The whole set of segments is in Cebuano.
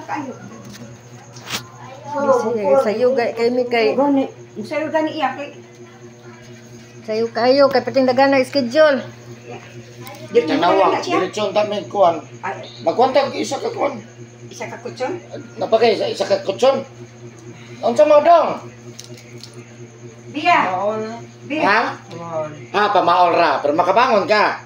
na kaayo. Sayo kay mi kay Gani, sayo gani iya kay sayo kayo kay pating dagan na schedule. Dito Tanawa, na siya. diretsyon ta may kuan. Ay, Magkuan isa ka kuan. isa ka kutson. Napakay isa ka kutson. Unsa mo dong? Biya. Biya. Ha? Ah, pamaol ra, pero makabangon ka.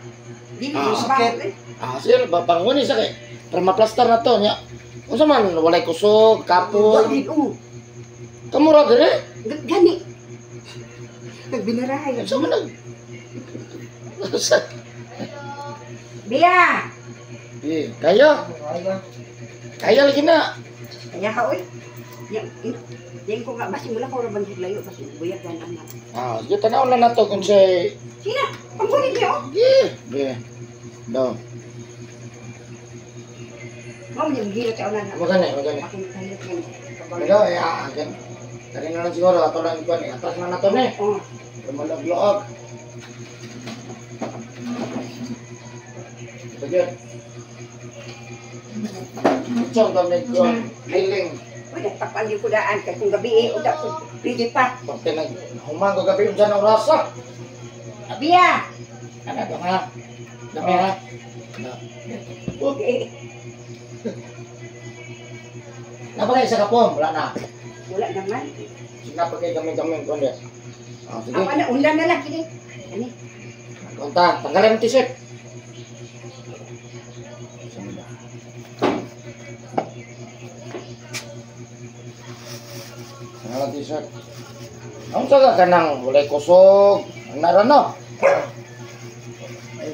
Dili Ah. sakit. Ah, sir, bangon isa kay. Pero maplastar na to nya. Unsa man walay kusog, kapoy. Oo. Kamura dire. Gani. Nagbinarahay. Unsa man nag Biya. Eh, kaya. Kaya lagi na. Kaya ka oy. Yang yang ko nga basin mo lang ko ra bang layo basin buyag gan anak. Ah, sige tanaw na nato kung say Sina, pangkulit niyo. Sige, be. Do. Mao yung gilot sa unan. Magani, magani. Akong kalit yan. Pero ya, gan. Kani na lang siguro ato lang kuan eh. Atras na nato ni. Oh, Lumalagloog. Sige. Kutsong kami ko. Giling. uy, nagpapan yung kudaan kay kung gabi eh, uda ko pwede pa. Pagka nag humang ko gabi unsa nang rasa. Biya. Ano ba ha? Dami ha? Okay. Napakay isa ka pom, wala na. Wala naman. Sinapagay kami kami kuan di. Ah, sige. Ako na unlan na lang kini. Ani? Konta, tanggalin ang t-shirt. Tanggalin ang t-shirt. Ang saga ka nang walay kusog. Ang narano? Ay,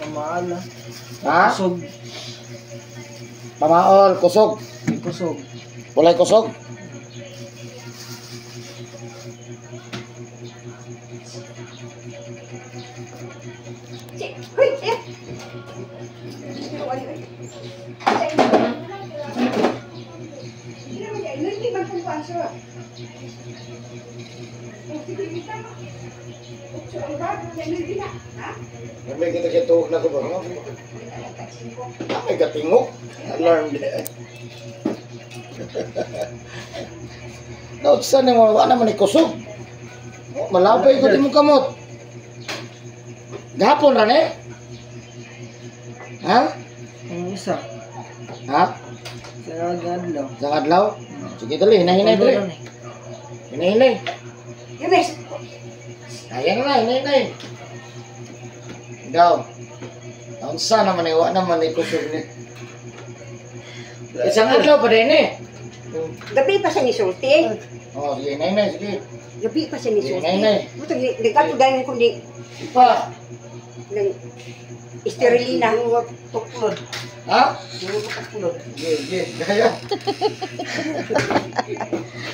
pamaal. Ha? Kusog. Pamaol, kusog. Ay, kusog. Walay kusog. Si, huy, eh. May kita kita tuog na ko ba? No? May katingok. Alarm di. Daw sa ni mo wala man ni kusog. Oh, malabay ko di mo kamot. Gahapon ra ni? Ha? Ang isa. Ha? Sa adlaw. Sa adlaw? Sige dali, hinahinay dali. Hinahinay. Yumes, Kaya na, hinahinay. Daw. Unsa naman eh, wa naman ni kusog ni. Isang adlaw pa din eh. gabi pa siya nisulti. Oh, sige, hinahinay, sige. Gabi pa siya nisulti. Nay, nay. Buto nagkato dayon kundi Pa. ng sterilina. Tuklod. Ha? Tuklod. Sige, sige. Kaya.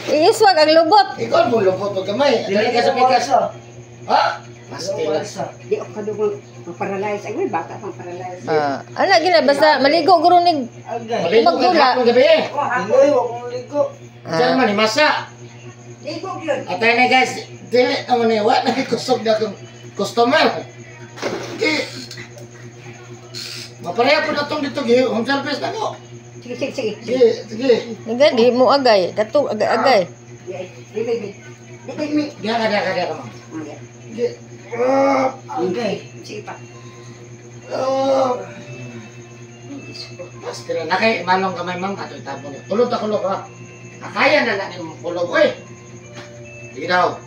Iiswag ang lubot. Ikaw mo lupot og gamay. Dili ka sa pikas. Ha? Pastil. Di ako kadugong maparalyze. Ay, may bata pang paralyze. Ah, ana gina basta maligo guro nig Agay. Maligo ka Magdula. hapon gabi eh. Oh, hapon. Dili, wa kong ligo. Diyan man masa. Ligo yun. Atay na guys, dili naman ni wa na kusog na akong customer. Di. Mapareha po na tong dito gi home service na ko. Sige, sige, sige. Sige, sige. Nga di mo agay, kato agay-agay. Di, di, di, di. Di, di, di. Diya ka, diya ka, diya ka ma'am. Ah, di. Sige. Ah, Agay. Sige pa. ah. Diyos ko. Pastil na kay malong kamay ma'am ato itapon. Tulog ta kulog ha. Akaya na na nimong kulog oy. Sige daw.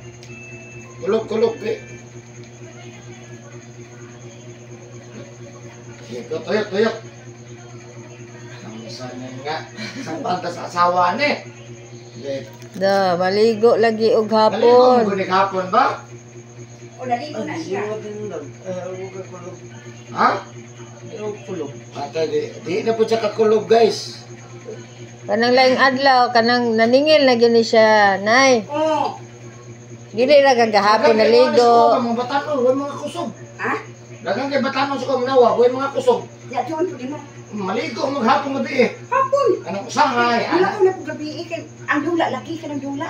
Kulog kulog eh. Sige, ko tuyok tuyok. Ang sana nga sa pantas asawa ni. Sige. Da, maligo lagi og Maligo hapon. mo gud hapon ba? O, naligo na siya. Ha? Kulog. Ate, di na po siya kakulog guys. Kanang laing adlaw, kanang naningil na gini siya, nay. Oo. Dili ra gagahapon naligo. Mga batanon, way mga kusog. Ha? Daghang kay batanon sa kumnawa, way mga kusog. Ya, tuon po di mo. Maligo maghapon gabi eh. Hapon. Kanang usahay, Wala ana. ko na po gabi eh. Kay, ang dula, lagi ka ng dula.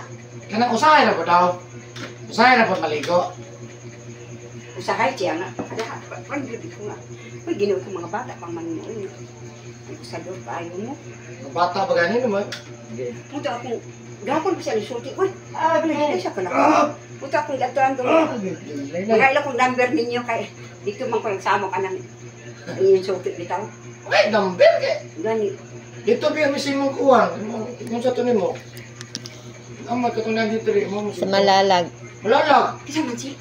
Kanang usahay ra po daw. Usahay ra po maligo. Usahay siya nga. Kada, pag gabi ko nga. Uy, ginawa ko mga bata pang manunoy. Sa doon kaayo mo. Mga bata pa gani naman. Puta akong gapon pa siya nisulti. Uy, ah, dili siya pala. Puta akong gatuan doon. Mga ila kong number ninyo kay dito man ko nagsamo ka ng inyong sulti bitaw. Ay, number kay. Gani. Dito biya mi simong kuwan. Yung sa tunin mo. Ang magkatunan dito rin mo. Sa Malalag. Malalag. Kisa man siya.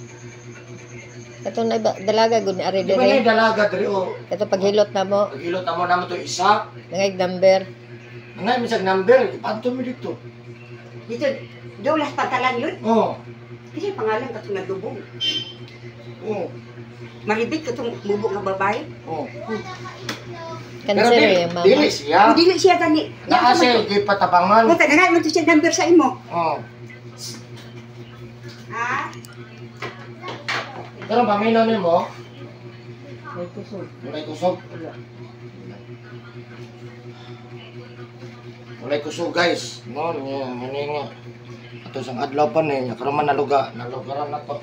Katong na dalaga gud ni ari Di ba na dere. yung dalaga diri o. Kato paghilot na mo, Paghilot na mo naman to isa. nangay number. Ngay misag number, ipadto mi dito. Dito, doon las pantalan yun. Oh. Kasi pangalan ka itong nagdubong. Oh. Maribit ka itong mubo nga babae. Oh. Cancer dili, eh, mama. dili siya. Kung dili siya gani. Naa siya gipatabangan. Puta, nangay man to siya number sa imo. Oh. Ha? Pero paminaw nimo, May kusog. walay kusog. Walay kusog guys. No, niya, ano nga. Ato sang adlaw pa ni, karon man naluga, nalugaran na to.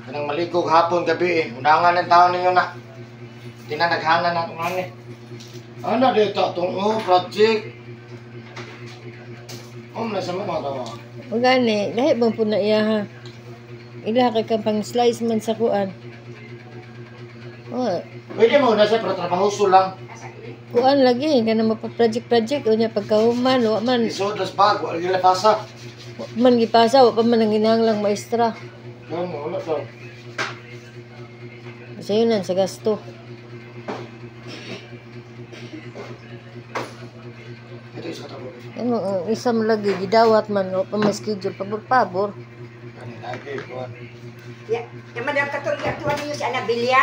Kanang maligog hapon gabi eh. Undangan ng taon ninyo na. Di na naghana na itong ano eh. Ano dito itong oh, project. Oh, nasa mga tawa. O gani, lahi bang po na iya ha. Ila kay kang pang slice man sa kuan. Oh, Pwede mo na siya, pero trabaho lang. kuan lagi kana mapa-project project unya pagkahuman wa man Isod las bag, wala nila pasa. wa man gipasa wa pa man ang ginahanglang maestra. Yan, wala daw. Sayo nan sa gasto. Ito isa ka tabo. Ano ang isa man lagi gidawat man wa pa may schedule pabor pabor. Yan, lagi, kuwan. Ya, ya madam katong gatuan ninyo si Anabilia.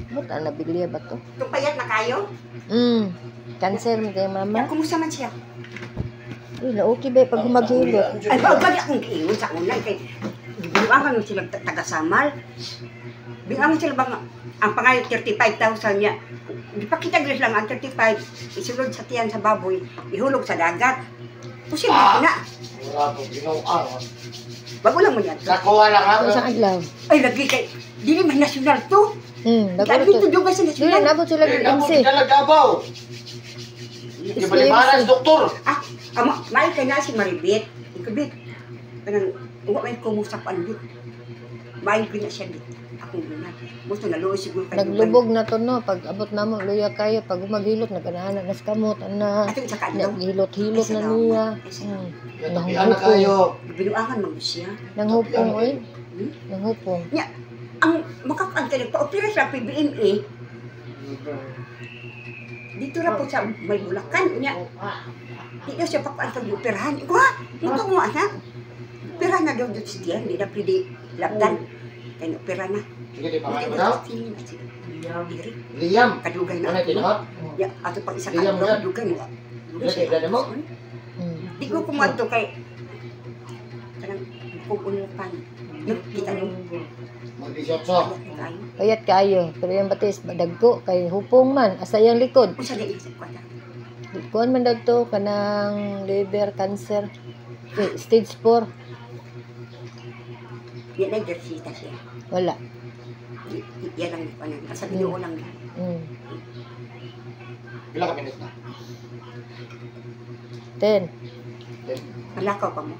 Ba't ang nabilia ba to? Itong payat na kayo. Cancer man kay Ya, mama. kumusta man siya? Uy, na okay ba pag maghilot? Ay, ba, bagay akong giingon sa unay kay binuangan mo sila taga-Samal. Binuangan sila bang ang pangayo 35,000 niya. Ipakita gyud lang ang 35 isulod sa tiyan sa baboy, ihulog sa dagat. Posible na. Wala to, ginoang. Bago lang mo yan. Sa kuha lang ha. Sa adlaw. Ay, lagi kay dili man nasyonal to. Bago Grabe to. to dugay sa Dili nasyonal. nabot sila Eh, ng nabot MC. kita lang Davao. Di balibaran, doktor. Ah, amo, may kay na si Maribit. Ikabit. Kanang wa may kumusta pa bit. May na siya bit. Akong guna. Gusto na luoy siguro kay Naglubog na to no pag abot namo luya kayo pag maghilot naganahan na sa kamot ana. Atong sa kadlaw. Naghilot-hilot na niya. Tabian na kayo. Binuangan man siya. Nanghupong oy. Hmm? Nanghupong. Nya, ang makakaan kayo, pa-opera sa PBMA, dito ra po sa may Bulacan. Nya, di daw siya pakuan kag operahan. Iko ha, muto mo ana. Opera na daw dito siya, di na pwede lapdan. Kay opera na. Sige, di pangalan mo daw. Diri, Liam. kadugay Ano na. tinuot? Ya, ato pang isa Liam ka yan. dugay mo. Dili kay edad mo? Di ko kumadto kay kanang kung unupan. Kita nyo, Mag-18. kayo. Payat kayo, pero yung batis dagko kay hupong man asa iyang likod. Unsa di isip ko ta? Kuan man daw to kanang liver cancer. Eh, stage 4. Di na jersey siya. Wala. Iya lang ko na. Sa Ginoo lang. Pila ka minute na? 10. 10. Malakaw pa mo.